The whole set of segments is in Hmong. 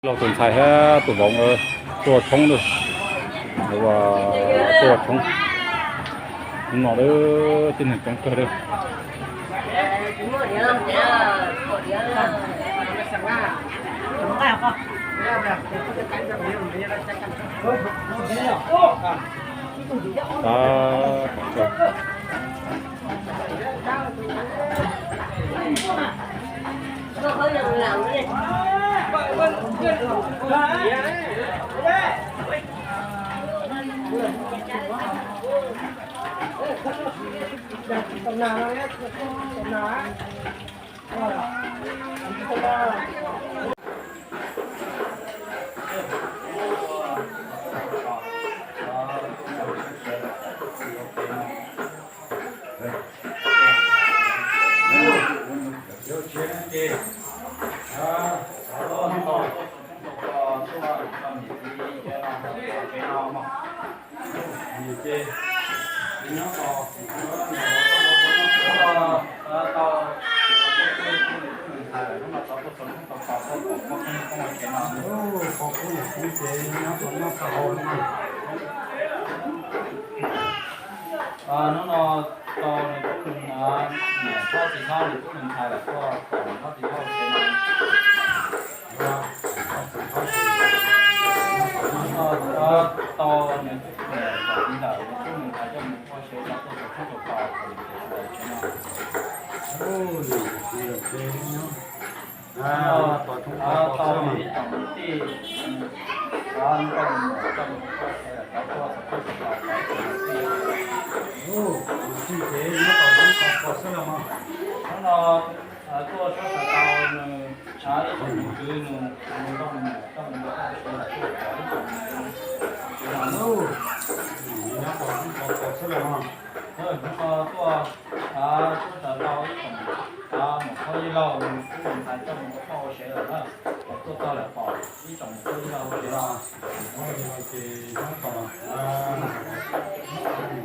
Laug tus ntxhais thiab tus vauv nkawd tuaj tshoob lawm, tuaj tshoob no lawm, tib neeg coob kawg lawm. Hnub no tau nws tub nws, niam txhob txiv txhob nws tub nws ntxhais lawm tuaj tos nws txhob txiv txhob ua ke no. Tau nws tub nws ntxhais coj mus ua se rau tuaj tos txhub tus tos kom nws tsev sawv daws tsev no. Tau ib tsoom kwv tij, tau nrog nws muam coj mus ua se lawm, tau tuaj tos txhub tus tos kom nws tsev. Hnub no tuaj sawv tau nws, ib tsoom kwv nws, nws nrog nws muam coj mus ua se lawm tuaj tos ib tsoom kwv. Hnub no tuaj sawv tau ib tsoom, muam Khaub Yij Laug nws tub nws ntxhais coj mus ua poj ua sev lawm na, tuaj txog lawm pom ib tsoom muam Khaub Yij Laug ua sev los.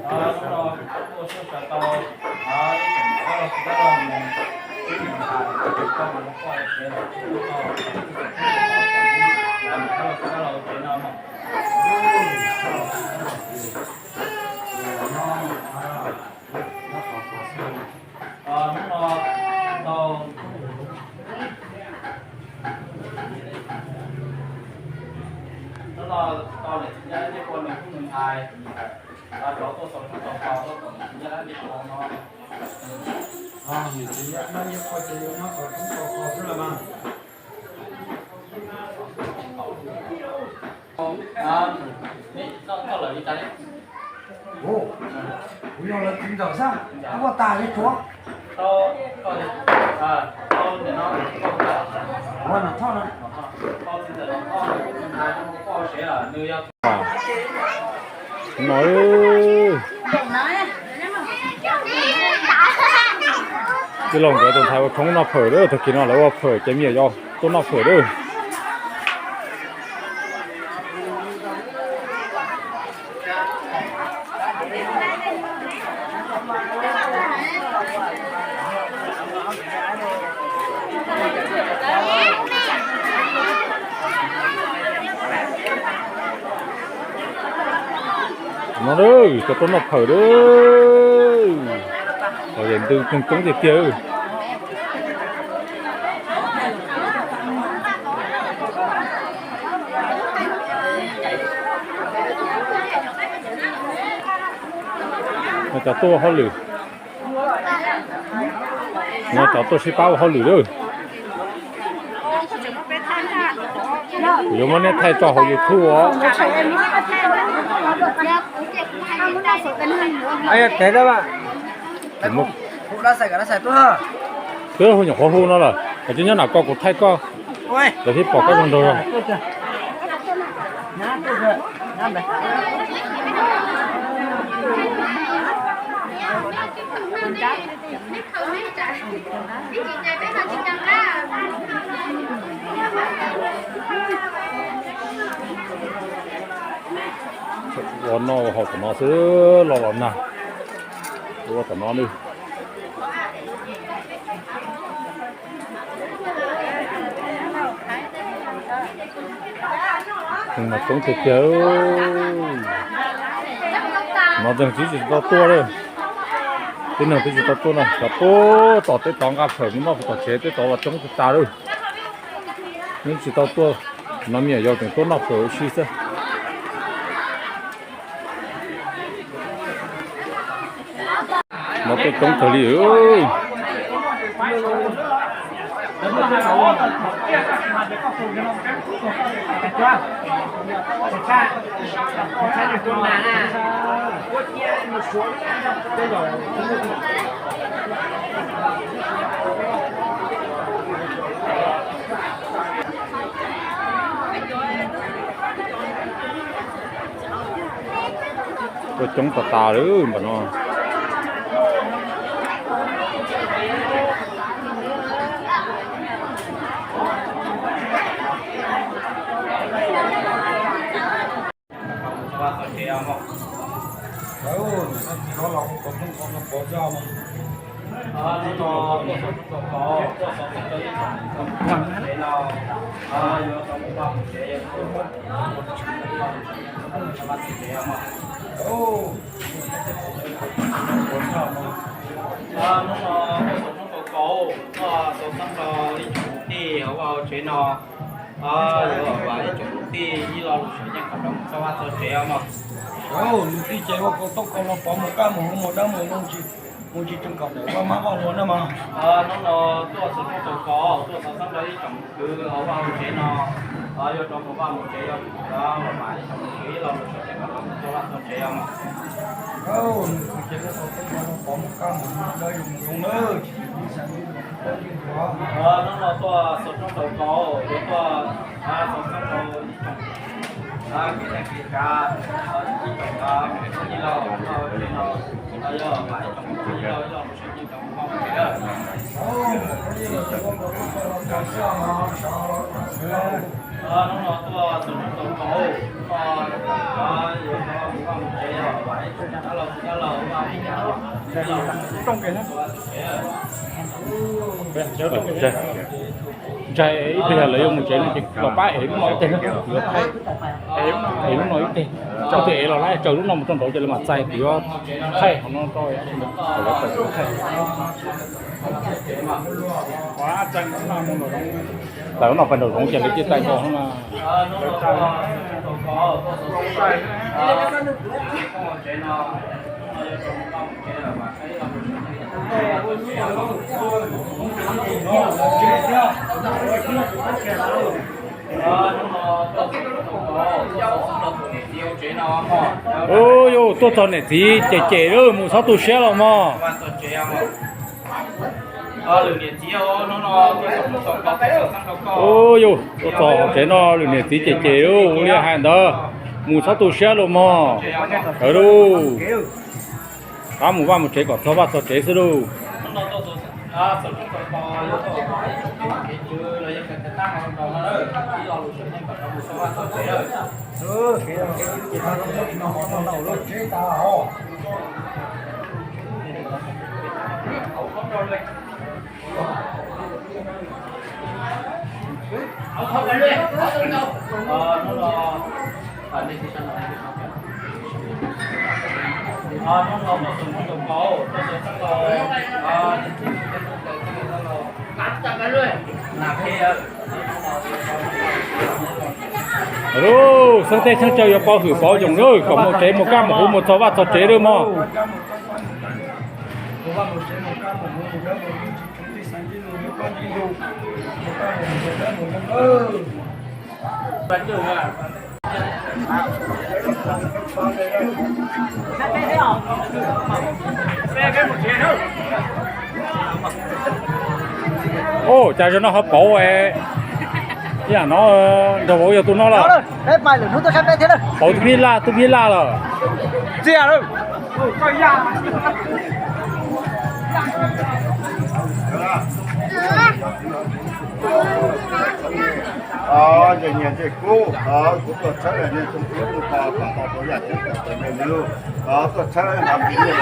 Hnub no tuaj sawv tau ib tsoom muam Khaub Yij Laug nws tub nws ntxhais coj mus ua poj ua sev lawm, tuaj txog muam Khaub Yij Laug ua sev no. Hnub no tau, hnub no tau niam txiv Nyab Laj Nyiaj Pua nws tub nws ntxhais, rov tuaj xaus tshoob xaus kos tuaj tos niam txiv Nyab Laj Nyiaj Pua no. Niam txiv Nyab Laj Nyiaj Pua ces yuav nyob xaus tshoob xaus kos xwb los mas. Neb noj lawm li cas ne? Kuv yog lawv txiv ntxawm xwb, noj tas li tshuav. Ua no thoj no. No, tij laug nkawd tus ntxhais ua tshoob noj phawm lawm, tag kis no lawv ua phawm ces me nyuam yaus tuaj noj phawm lawm. No, cov tuaj noj phawm lawm, cov ntws coob coob tiag tiag. No cov tuaj hauj lwm, no cov tuaj sib pab ua hauj lwm lawm. Kuv yuav muab neb thaij tso hauv YouTube os. Twb hu nyuam qhuav hu no lawm, koj cia nyob nram ko kuv thaij koj, lawv thiaj pom koj zoo nraug. Ua noj ua haus tom no xwb, los los nag, ua tom no nawb. Mas coob tiag tiag. No tseem tib tsis tau tuaj li. Tib neeg twb tsis tau tuaj no, cov puag tom teb tod nqa phawm mus noj puag tom tsev, teb tod los coob tag tas lawm. Neb tsis tau tuaj, no me nyuam yaus tseem tuaj noj phawm ua si xwb. No tuaj coob kawg li. Tuaj coob tas tas lawm npaum no. Hnub no tuaj xov tooj rau kauv, tuaj xov tooj rau ib tsoom kwv tij hauv vaj hauv tsev no, yuav vam ib tsoom kwv tij ib lo lus siab nyeej kom rov mus txog vaj txog tsev os mog. Kwv tij ces ua kauv tooj kauv los pov mus kaj mus huv mus dawb mus zoo tsis, mus tsis tseem kom tawm vaj mab vaj lug na mog. Hnub no tuaj xov tooj rau kauv, tuaj xov tooj rau ib tsoom kwv hauv vaj hauv tsev no, yuav rov mus vaj mus tsev, yuav vam ib tsoom kwv tij ib lo lus siab nyeej kom rov mus txog vaj txog tsev os mog. Hnub no tuaj xov tooj rau kauv, yuav tuaj xov tooj rau ib tsoom kwv tij kev tsav, ib tsoom kwv tij laus hauv vaj hauv tsev no, yuav vam ib tsoom kwv tij ib lo lus siab nyeej kom rov mus tsev. Hnub no tuaj xov tooj rau kauv, hnub no yuav rov mus vaj mus tsev, yuav vam ib tsoom dab laug dab laug hauv vaj hauv tsev no. Ntshai ib pliag lawv yuav mus tsev no ces los pab ev lub no ib teg na, kuv yuav thaij, ev lub no ib teg, tso tej ev los lawm tsaws lub no mus rau nraud ces lawv mam txais, kuv yuav thaij qhov no rau, kom lawv tawm thaij. Tawm lub no pais nraum zoov ces lawv cia txais nkaus no mas. Ub, yus tuaj txog niam txiv cem cem lawm, mus txhob tu siab los mog. Ub, yus tuaj txog hauv tsev no lwm niam txiv cem cem lawm, ua li hais ntawd, mus txhob tu siab los mog. Sawv lauj, rov mus vaj mus tsev kom txog vaj txog tsev xwb lauj. Lub xeeb teb xeeb chaw yuav pov hwm pov yoos lawm, kom mus tsev mus kaj mus huv mus txog vaj txog tsev lawm mog. Ub, cas zaum no ho pauv, ib yam no nrog vauv yog tus no lawm. Pauv tub phib laj, tub phib laj lawm. Txias lawm. Nyias nyias ncej kub, kuv tuaj tshawb nyias tsoom kwv tij tau pom tau yam ceeb toom rau nej nawb. Tuaj tshawb nyias tsoom kwv tij,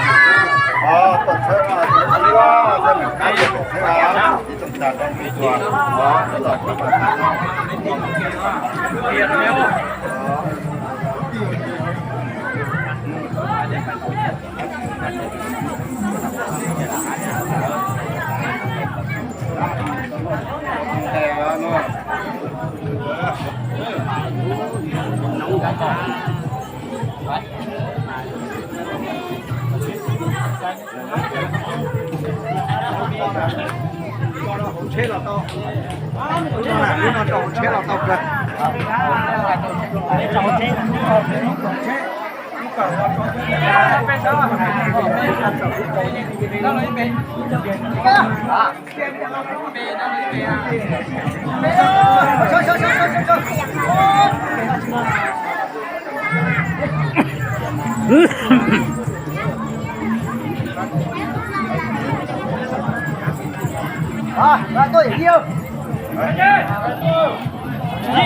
tuaj tshawb tsoom kwv tij, tshawb meem kab tsoom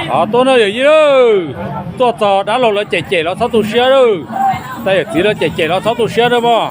Hov tuaj no yawm yij lawm. Tuaj txog dab laug lawv cem cem los txhob tu siab lawm. Tais yawm txiv lawv cem cem los txhob tu siab lawm mog.